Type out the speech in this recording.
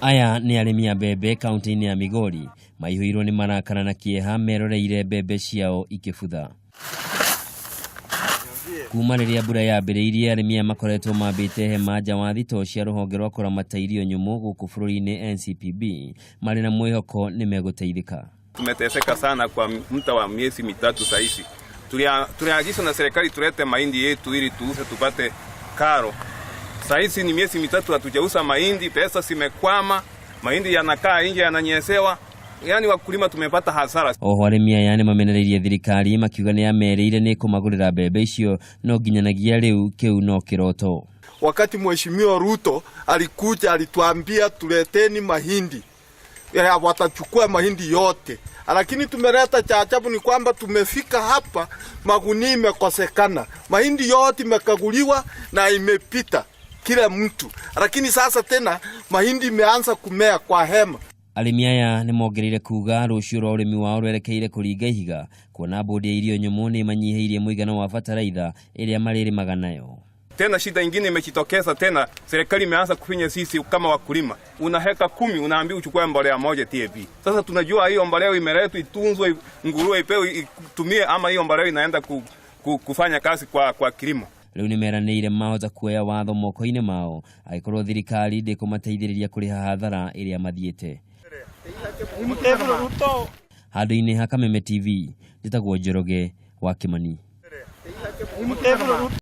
Aya nĩ arĩmi a mbembe kaunti-inĩ ya Migori maihũirwo nĩ marakara na kĩeha meroreire mbembe ciao ikĩbutha. Kuma rĩrĩa mbura yambĩrĩirie, arĩmi aya makoretwo mambĩte hema nja wa thitoo cia rũhonge rwa kũramata irio nyũmũ gũkũ bũrũri-inĩ NCPB marĩ na mwĩhoko nĩ megũteithĩka. Tumeteseka sana kwa muda wa miezi 3 sahizi. Tuliagizwa na serikali tulete mahindi yetu ili tuuze tupate karo. Sahizi ni miezi 3 hatujauza mahindi, pesa zimekwama, mahindi yanakaa nje yananyesewa. Yaani wakulima tumepata hasara. Oho arĩmi aya nĩ mamenereirie thirikari makiuga nĩ yamerĩire nĩ ĩkũmagũrĩra mbembe icio no nginyanagia rĩu kĩu no kĩroto. Wakati Mheshimiwa Ruto alikuja alituambia tuleteni mahindi, ya watachukua mahindi yote, lakini tumeleta cha ajabu ni kwamba tumefika hapa magunia imekosekana, mahindi yote imekaguliwa na imepita kila mtu, lakini sasa tena mahindi imeanza kumea kwa hema. Arĩmi aya nĩ mongereire kuga rũciũ rwa ũrĩmi wao rwerekeire kũringa ihiga kuona bodi ya irio nyũmũ nĩ ĩmanyihĩirie mũigana wa bataraitha ĩrĩa marĩrĩmaga nayo. Tena shida ingine imejitokeza tena, serikali imeanza kufinya sisi kama wakulima. Una heka 10 unaambiwa uchukue mbolea moja TAP. Sasa tunajua hiyo mbolea imeletwa itunzwe, nguruwe ipewe itumie, ama hiyo mbolea inaenda kufanya kazi kwa kilimo. Rĩu nĩ meranĩire mahota kuoya watho moko-inĩ mao angĩkorwo thirikari ndĩkũmateithĩrĩria kũrĩha hathara ĩrĩa mathiĩte. Handũ-inĩ ha Kameme TV, njĩtagwo Njoroge wa Kimani.